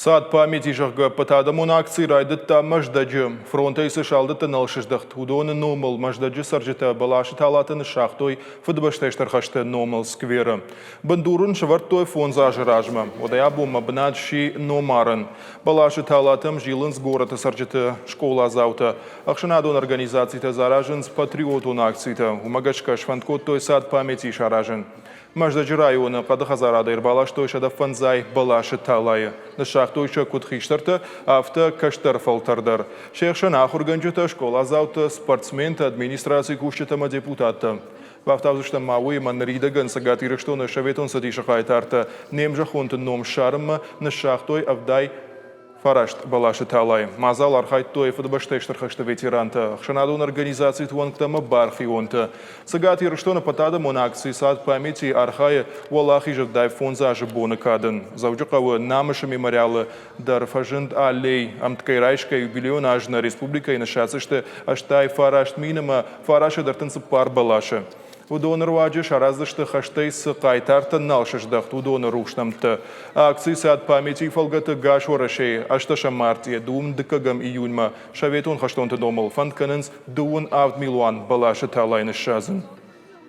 Сад памяти, зӕгъгӕ, ӕппӕтадӕмон акци райдыдта Мӕздӕджы. Фронтӕй цы салдӕттӕ нал сыздӕхт, уыдоны номыл Мӕздӕджы цӕрджытӕ бӕласы талатӕ ныссагътой Фыдыбӕстӕйы Стыр хӕсты номыл скверы. Бындур ын сӕвӕрдтой фондз азы размӕ. Уӕдӕй абонмӕ бынат сси номарӕн. Бӕласы талатӕм зилынц горӕты цӕрджыты скъоладзаутӕ. Ӕхсӕнадон организацитӕ дзы аразынц патриотон акцитӕ. Уымӕ гӕсгӕ сфӕнд кодтой сад памяти саразын. Мӕздӕджы районы хъӕды хӕдзарадӕй ӕрбаластой 105 бӕласы талайы. Ныссагътой сӕ куыд хистӕртӕ, афтӕ кӕстӕр фӕлтӕр дӕр. Се хсӕн ахуыргӕнджытӕ, скъоладзаутӕ, спортсментӕ, администрацийы кусджытӕ ӕмӕ депутаттӕ. Бафтаудзыстӕм ма уыимӕ ныридӕгӕн Цӕгат Ирыстоны Советон Цӕдисы хъайтартӕ не мзӕххонты ном ссарынмӕ ныссагътой 79 бӕласы талайы. Мадзал архайдтой Фыдыбӕстӕйы Стыр хӕсты ветерантӕ, ӕхсӕнадон организациты уӕнгтӕ ӕмӕ бархионтӕ. Цӕгат Ирыстоны ӕппӕтадӕмон акци «Сад памяти» архайы Уӕлахизы 85 азы боны кадӕн. Дзӕуджыхъӕуы Намысы мемориалы дӕр фӕзынд аллей. Ӕмткӕй райсгӕ юбилейон аз нӕ республикӕйы ныссадздзысты 89 мин ӕмӕ 934 бӕласы. Уыдоны руаджы сараздзысты хӕстӕй цы хъайтартӕн нал сыздӕхт, уыдоны рухс нӕмттӕ. Акци «Сад памяти» фӕлгӕты гас Уӕрӕсейы ӕстӕсӕм мартъийӕ дыууын дыккӕгӕм июньмӕ советон хӕстонты номыл фӕнд кӕнынц дыууын авд милуан бӕласы талайы ныссадзын.